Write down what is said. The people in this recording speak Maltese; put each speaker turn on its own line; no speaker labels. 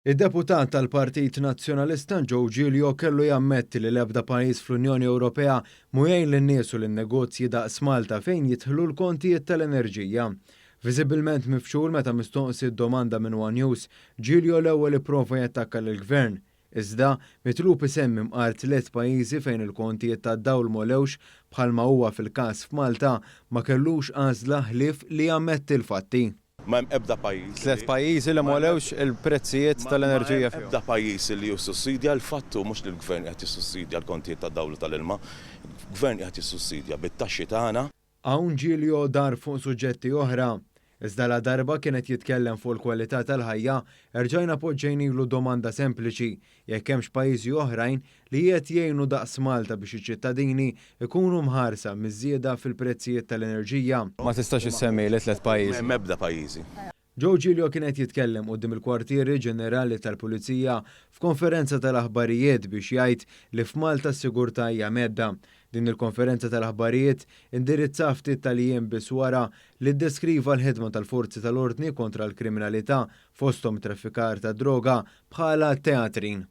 Id-deputat tal-Partit Nazzjonalista Joe Giglio kellu jammetti li l-ebda pajjiż fl-Unjoni Ewropea mhu jgħin lin-nies u lin-negozji daqs Malta fejn jidħlu l-kontijiet tal-enerġija. Viżibilment mifxul meta mistoqsi d-domanda minn One News, Giglio l-ewwel ipprova jattakka lill-Gvern. Iżda, mitlub isemmi mqar tliet pajjiżi fejn il-kontijiet tad-dawl m'għolewx bħalma huwa fil-każ f'Malta, ma kellux għażla ħlief li jammetti l-fatti.
Ma hemm ebda pajjiż.
Tliet pajjiżi li m'għolewx il-prezzijiet tal-enerġija
fihom. Ma hemm ebda pajjiż li jissussidja, il-fatt hu mhux li l-Gvern qiegħed jissussidja l-kontijiet tad-dawl u tal-ilma. Gvern qiegħed jissussidja bit-taxxi tagħna.
Hawn Giglio dar fuq suġġetti oħra. Iżda ladarba kien qed jitkellem fuq il-kwalità tal-ħajja, erġajna poġġejnilu domanda sempliċi, jekk hemmx pajjiżi oħrajn li qed jgħinu daqs Malta biex iċ-ċittadini jkunu mħarsa miż-żieda fil-prezzijiet tal-enerġija.
Ma tistax issemmili tliet pajjiżi.
M'hemm ebda pajjiżi.
Joe Giglio kien qed jitkellem quddiem il-Kwartieri Ġenerali tal-Pulizija f'konferenza tal-aħbarijiet biex jgħid li f'Malta s-sigurtà hija mhedda. Din il-konferenza tal-aħbarijiet indirizzha ftit tal-jiem biss wara li ddeskriva l-ħidma tal-forzi tal-ordni kontra l-kriminalità fosthom it-traffikar tad-droga bħala teatrin.